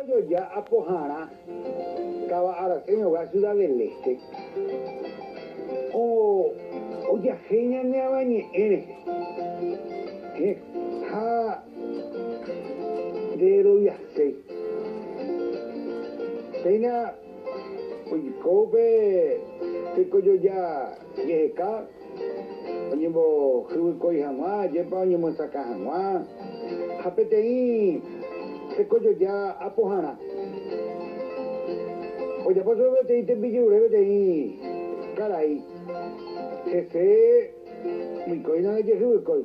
Tekojoja apoharã táva Araséñogua Ciudad del Este ojahéi ñane avañe'ẽ rehe ha nderoviaséi. Péina oiko upe tekojoja jeheka oñembohyvykói hag̃ua, ajépa oñemyesakã hag̃ua, ha peteĩ tekojoja apoharã. Ojapo chupe peteĩ tembijerure peteĩ karai, hese oikóina ndajehyvykói.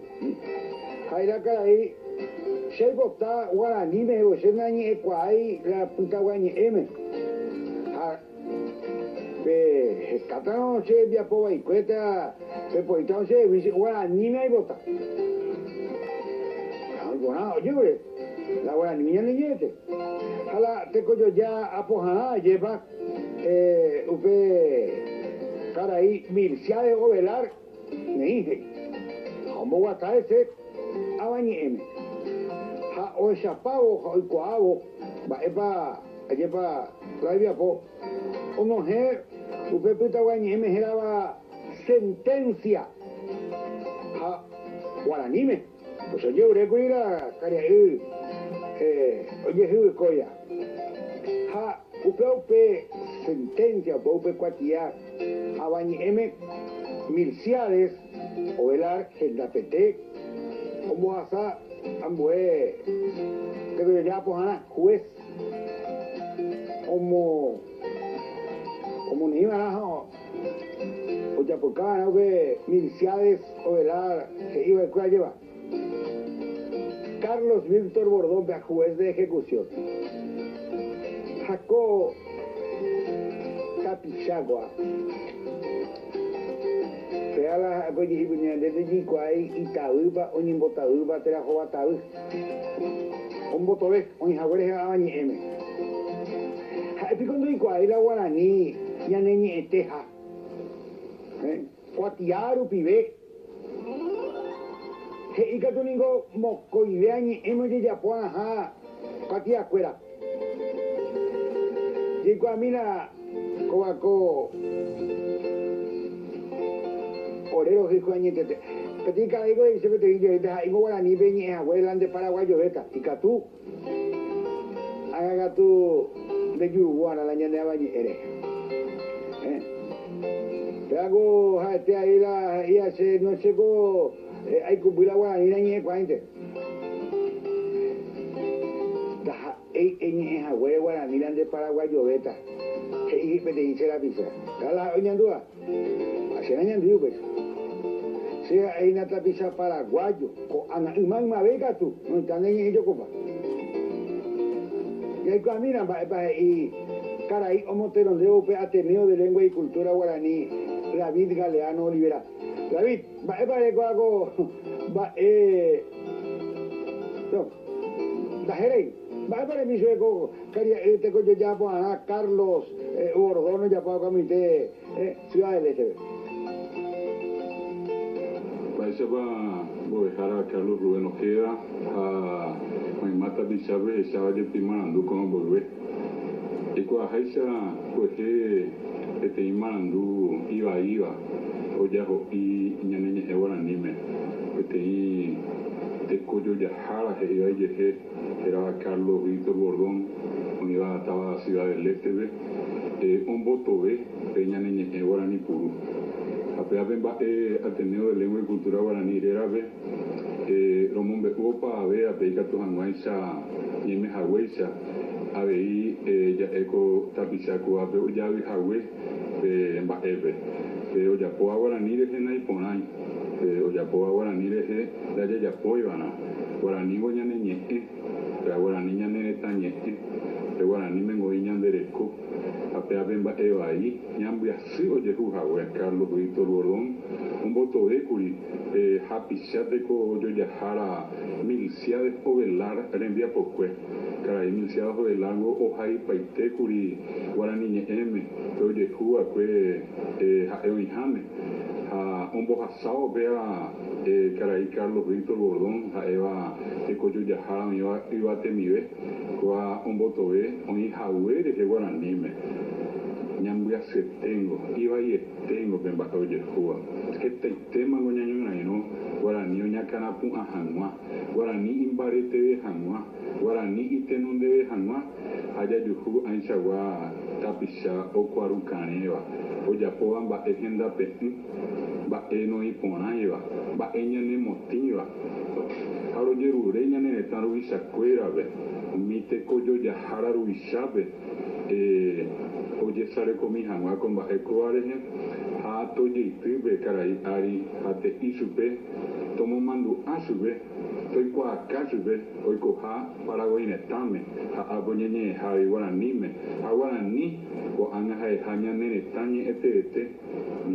Ha'éra karai, che aipota guaraníme he'ívo, che nañe'ẽkuaái la pytagua ñe'ẽme. Ha Pe hekátarõ che rembiapo vaikue térã pe poítarõ che hegui che guaraníme aipota. Ha oiporã ojevure la guaraníme ñane ñe'ẽte. Ha la tekojoja apoharã ajépa upe karai Milciades Ovelar neĩ he'i. Ha omboguata hese avañe'ẽme. Ha ohechapávo ha oikuaávo mba'épa ajépa la hembiapo. Onohẽ upe pytagua ñe'ẽme hérava sentencia ha guaraníme. Pues oje'urékuri la karia'y ojehyvykóia. Ha upéva upe sentencia, upéva upe kuatia avañe'ẽme Milciades Ovelar hendapete ombohasa ambue tekojoja apoharã, juez. Omoneĩva'erã ha ojapokava'erã upe Milciades Ovelar he'iva'ekue ajéva. Carlos Víctor Bordón-pe juez de ejecución. Ha ko tapicha kóa. Péa la ha'éko oje'íkuri ñande ndojekuaái itavýpa, oñembotavýpa térã hovatavy. Ombotove oĩ haguére he'áva ñe'ẽme. Ha'e piko ndoikuaái la guarani ñane ñe'ẽtéha. Kuatia rupive. He'i katu ningo mokõive añe'ẽme ojejapo'arãha kuatiakuéra. Jaikuaamína kóva ko ore rohayhu añetete. Peteĩ karaíko he'ise peteĩ jeýnte ha'éngo guaranípe iñe'ẽ haguére la nde paraguayovéta. Ikatu ág̃a katu nde juruguána la ñane avañe'ẽ rehe. Pévako ha'ete ai la he'íva che no chéko aikũmby la guarani rañe'ẽkuaáinte. Ndaha'éi eñe'ẽ haguére guarani la nde paraguayovéta, he'i peteĩ che rapicha. Ha la ha'e oñandúva? Ha che nañandúi upéicha. Che ha'éina tapicha paraguayo, ko'ág̃a yma ymave ikatu oĩta ne ñe'ẽ jokopa. Jaikuaamína mba'épa he'i karai omotenondévo upe Ateneo de Lengua y Cultura Guarani, David Galeano Olivera. David, mba'épa erekóva ko mba'e. No, ndahérai. Mba'épa remi chupe ko karia'y tekojoja apo'arã Carlos Bordón ojapóva ko amoite Ciudad del Este-pe? Mba'éichapa mbo'ehára Carlos Rubén Ojeda ha mayma tapichápe hecháva jepi marandu ko'ã mboyve. Eikuaaháicha kuehe peteĩ marandu ivaíva ojaho'i ñane ñe'ẽ guaraníme, peteĩ tekojojahára he'íva ijehe hérava Carlos Víctor Bordón oĩva táva Ciudad del Este-pe, ombotove pe ñane ñe'ẽ guarani puru. Ha péva pe mba'e Ateneo de Lengua y Cultura Guarani rérape romombe'u opavavévape ikatu hag̃uáicha ñaime haguéicha avei ja'e ko tapicha kóvape ojavy hague pe mba'épe. Pe ojapóva guarani rehe naiporãi, pe ojapóva guarani rehe ndajajapóivarã. Guaranívo ñane ñe'ẽ, pe guarani ñane retã ñe'ẽ, pe guaraníme ngoi ñande reko. Ha péva pe mba'e vai ñambyasy ojehu hague Carlos Víctor Bordón ombotovékuri pe hapicha tekojojahára Milciades Ovelar rembiapokue. Karai Milciades Ovelar-ngo ohaipaitékuri guarani ñe'ẽme pe ojehuva'ekue ha'e oĩháme. Ha ombohasávo upéva karai Carlos Víctor Bordón ha'éva tekojojahára oĩva yvatemive, kóva ombotove oĩ hague rehe guaraníme. Ñambyasyeténgo, ivaieténgo pe mba'e ojehúva. Hetaitémango ñañorairõ guarani oñakãrapu'ã hag̃ua, guarani imbareteve hag̃ua, guarani itenondeve hag̃ua ha jajuhu ãichagua tapicha okuarukarẽva, ojapóva mba'e hendape'ỹ, mba'e noĩporãiva, mba'e ñanemotĩva. Ha rojerure ñane retã ruvichakuérape, umi tekojojahára ruvichápe, ojesarekomi hag̃ua ko mba'e kóva rehe ha tojeity pe karai ári ha te'i chupe, tomomandu'a chupe, toikuaaka chupe oikoha Paraguái retãme ha ápe oñeñe'ẽha avei guaraníme ha guarani ko'ág̃a ha'eha ñane retã ñe'ẽteete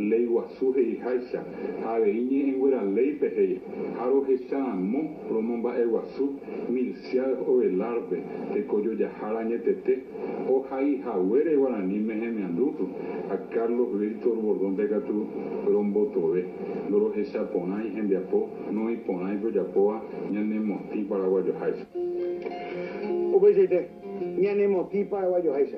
léi guasu he'iháicha ha avei ñe'ẽnguéra léipe he'i ha rohecharamo romomba'eguasu Milciades Ovelar-pe tekojojahára añetete ohaihaguére guaraníme hemiandu ha Carlos Víctor Bordón-pe katu rombotove ndorohechaporãi hembiapo noĩporãi pe ojapóva ñanemotĩ paraguayoháicha. Upeichaite, ñanemotĩ paraguayoháicha.